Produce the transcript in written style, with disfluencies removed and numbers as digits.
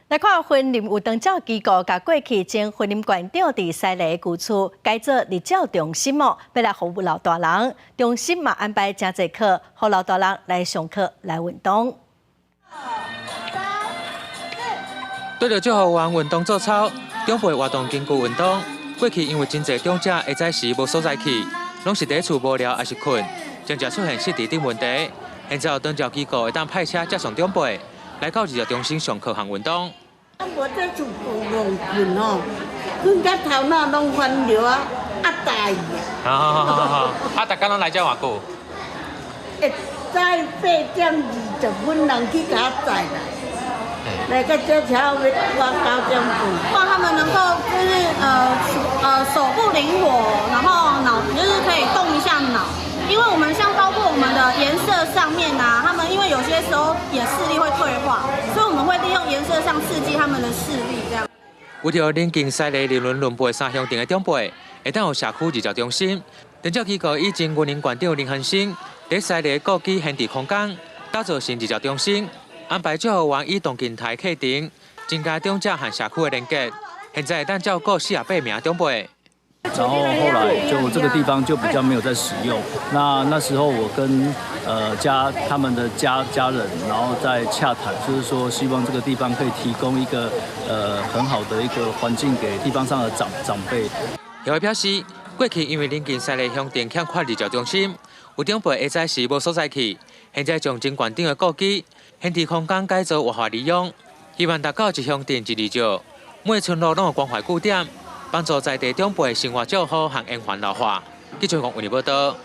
來看雲林有長照機構，共過去前雲林縣長佇西螺舊厝改做日照中心哦，欲來服務老大人。中心嘛安排誠濟課，予老大人來上課來運動。對著照護員運動做操，長輩活動根據運動。過去因為真濟長者下早時無所在去，攏是佇厝無聊抑是睏，常常出現失智等問題。現在有長照機構會當派車接送長輩來到日照中心上課和運動。無佇厝戇睏吼，睏甲頭腦攏煩惱啊，壓大去啊。好好好好，啊，逐工攏來遮偌久？會早8點20分人去共我載來，來到這車欲外9點半。希望他們能夠就是手部靈活，然後腦就是可以動一下腦。因為我們像包括我們的顏色上面啊，他們因為有些時候也視力會退化，所以我們會利用顏色上刺激他們的視力，這樣。為著鄰近西螺、人崙、崙背三鄉鎮的長輩，會當有社區日照中心，長照機構以前雲林縣長林漢生佇西螺故居閒置空間，打造成日照中心，安排照護員以動靜態課程，增加長者和社區的連結。現在會當照顧48名長輩。然後後來就這個地方就比較沒有在使用。那那時候我跟家他們的家人，然後在洽談，就是說希望這個地方可以提供一個很好的一個環境給地方上的長輩。協會表示，過去因為鄰近西螺鄉鎮欠缺日照中心，有長輩下早時無所在去，現在將前縣長的故居閒置空間改造活化利用，希望達到一鄉鎮一日照，每村落攏有關懷據點，幫助在地長輩生活照護和延緩老化。記者王維尼報道。